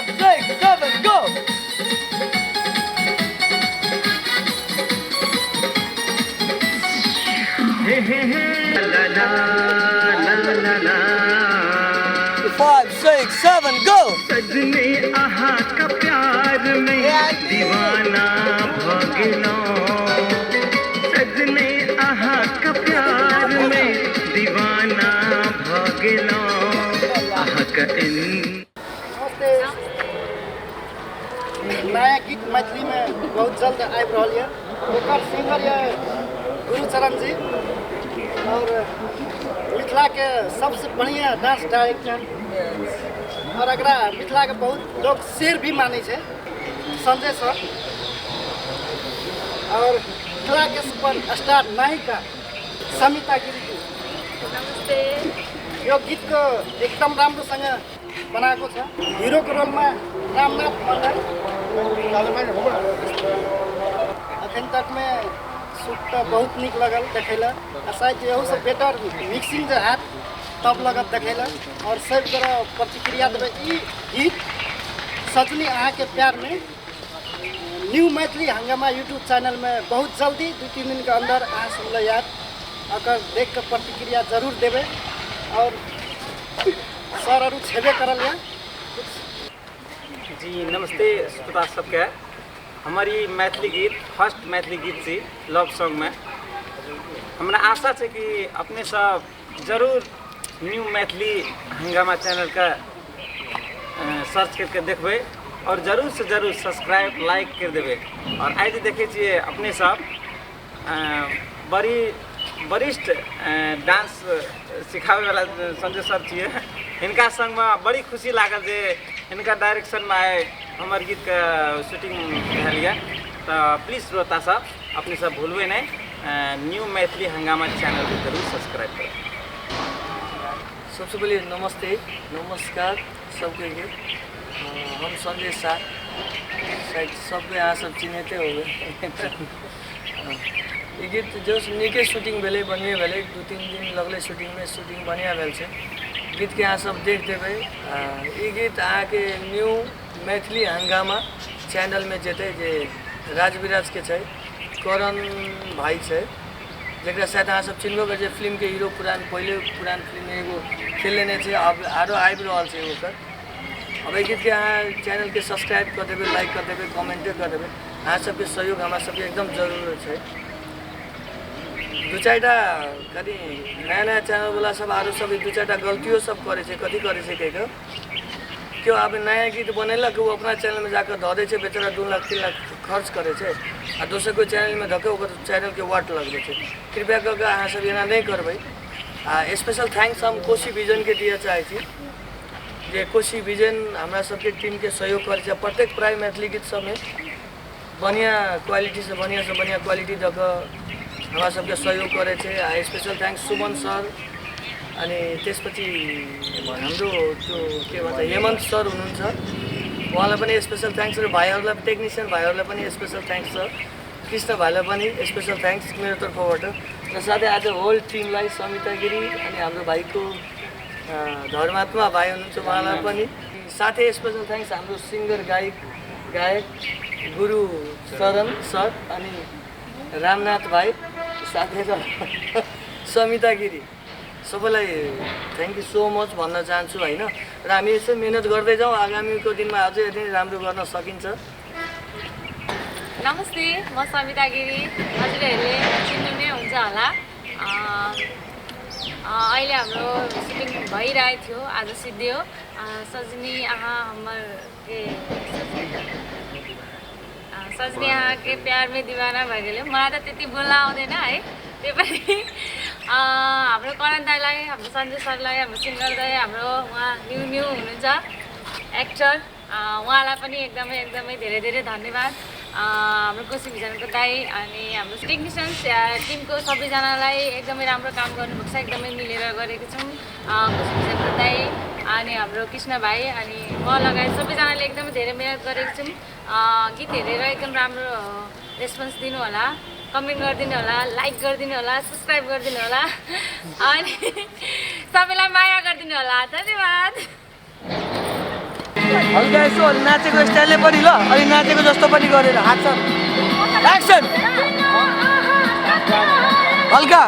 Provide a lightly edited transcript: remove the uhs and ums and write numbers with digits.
5, 6, 7, go! Five, six, seven, go! सजने अहाँ का प्यार में दीवाना भ गेलौं सजने अहाँ का प्यार में दीवाना भ गेलौं अहाँ का इन नमस्ते। नया गीत मैथिलीमे बहुत जल्द आबि रहल यऽ। ओकर सिंगर यऽ गुरुचरण जी और मिथिलाके सबसे बढ़िया डांस डायरेक्टर और एकरा मिथिलाके बहुत लोग शेर भी मानै छै संजय सर और मिथिलाके सुपर स्टार नायिका समिता गिरी जी। नमस्ते। यो गीतको एकदम राम्रोसँग बनाएको छ। हिरोको रोलमा रामनाथ मण्डल। अखन तकमे शूट तऽ बहुत नीक लगल देखै लए आ शायद एहूसँ बेटर मिक्सिंग जे हैत तब लगत देखै लए और सब तरह प्रतिक्रिया देबै। ई गीत सजनी अहाँके प्यारमे न्यू मैथिली हंगामा यूट्यूब चैनलमे बहुत जल्दी 2-3 दिनके अन्दर अहाँ सुनलै आयत। अगर देख कऽ प्रतिक्रिया जरूर देबै और सर अरू छेबे करल यऽ। जी नमस्ते श्रोता सबके। हमर ई मैथिली गीत फर्स्ट मैथिली गीत छी लव सॉन्ग में। हमरा आशा छै कि अपने सब जरूर न्यू मैथिली हंगामा चैनल के सर्च करके देखबै और जरूर से जरूर सब्सक्राइब लाइक कर देबै। और आइ जे देखै छियै अपने सब बड़ी वरिष्ठ डांस सिखाबैवला संजय सर छियै, हिनका संगमे बड़ी खुशी लागल जे हिनका डायरेक्शनमे आइ हमर गीतके शूटिंग भेल यऽ। तऽ प्लीज श्रोता सब अपने सब भूलबै नहि, न्यू मैथिली हंगामा चैनलके जरूर सब्सक्राइब करब। सबसे पहिले नमस्ते नमस्कार सबके। हम संजय शाह, शायद सबके अहाँ सब चिन्हते होबै। ई गीत जस नीके शूटिंग भेलै, बढ़िएँ भेलै। 2-3 दिन लगलै शूटिंगमे, शूटिंग बढ़िआँ भेल छै। गीतके अहाँ सब देख देबै। ई गीत अहाँके न्यू मैथिली हंगामा चैनलमे जेतै, जे राजविराजके छै, करण भाइ छै, जकरा शायद अहाँ सब चिन्हबो करै छै। फिल्मके हीरो पुरान, पहिले पुरान फिल्ममे एगो खेल लेने छै, आब आरो आबि रहल छै ओकर। अब एहि गीतके अहाँ चैनलके सब्सक्राइब कऽ देबै, लाइक कऽ देबै, कमेंटे कऽ देबै। अहाँ सबके सहयोग हमरा सबके एकदम जरूरत छै। 2-4 टा कनि नया नया चैनलवला सब आरो सब 2-4 टा गलतियो सब करै छै। कथी करै छै कहि कऽ केओ आब नया गीत बनेलक, ओ अपना चैनलमे जाकऽ धऽ दै छै, बेचारा 2 लाख 3 लाख खर्च करै छै आ दोसर कोइ चैनलमे धऽ कऽ ओकर चैनलके वाट लगबै छै। कृपया कऽ कऽ अहाँ सब एना नहि करबै। आ स्पेशल thanks हम कोशी विजनके दिअ चाहै छी, जे कोशी विजन हमरा सबके टीमके सहयोग करै छै। प्रत्येक प्राय मैथिली गीत सबमे बढ़िआँ क्वालिटीसँ बढ़िआँसँ बढ़िआँ क्वालिटी दऽ कऽ हमरा सबके सहयोग करै छै। आ स्पेशल thanks Suman sir, अनि त्यसपछि हाम्रो त्यो के भन्छ हेमन्त सर हुनुहुन्छ, उहाँलाई पनि स्पेशल thanks. र भाइहरूलाई, टेक्निसियन भाइहरूलाई पनि स्पेशल thanks छ। कृष्ण भाइलाई पनि स्पेशल thanks मेरो तर्फबाट। र साथै आज होल टिमलाई, समिता गिरी अनि हाम्रो भाइको धर्मात्मा भाइ हुनुहुन्छ उहाँलाई पनि साथै स्पेशल thanks. हाम्रो सिङ्गर गायक गुरु शरण सर अनि रामनाथ भाइ, साथै र समिता गिरी, सबैलाई thank you so much भन्न चाहन्छु होइन। र हामी यसै मिहिनेत गर्दै जाउँ, आगामीको दिनमा अझै यति राम्रो गर्न सकिन्छ। नमस्ते, म समिता गिरी। हजुरहरूले चिन्नु नै हुन्छ होला। अहिले हाम्रो सुटिङ भइरहेको थियो, आज सिद्धियो। सजनी आहा हमर के सजनी आहाके प्यारमे दिवाना भए गेलै। मलाई त त्यति बोल्न आउँदैन है, त्यही पनि हाम्रो करण दाईलाई, हाम्रो सञ्जय सरलाई, हाम्रो सिङ्गर दाई, हाम्रो उहाँ न्यू न्यू हुनुहुन्छ एक्टर, उहाँलाई पनि एकदमै एकदमै धेरै धेरै धन्यवाद। हाम्रो कोशी भिजनको दाई अनि हाम्रो टेक्निसियन्स टिमको सबैजनालाई एकदमै राम्रो काम गर्नुभएको छ, एकदमै मिलेर गरेको छौँ। कोशी भिजनको दाई अनि हाम्रो कृष्ण भाइ अनि म लगायत सबैजनाले एकदमै धेरै मिहिनेत गरेको छौँ। गीत हेरेर एकदम राम्रो रेस्पोन्स दिनु होला, कमेन्ट गरिदिनु होला, लाइक गरिदिनु होला, सब्सक्राइब गरिदिनु होला अनि सबैलाई माया गरिदिनु होला। धन्यवाद। हल्का यसो नाचेको स्टाइलले पनि ल, अलि नाचेको जस्तो पनि गरेर हात सर एक्सन हल्का।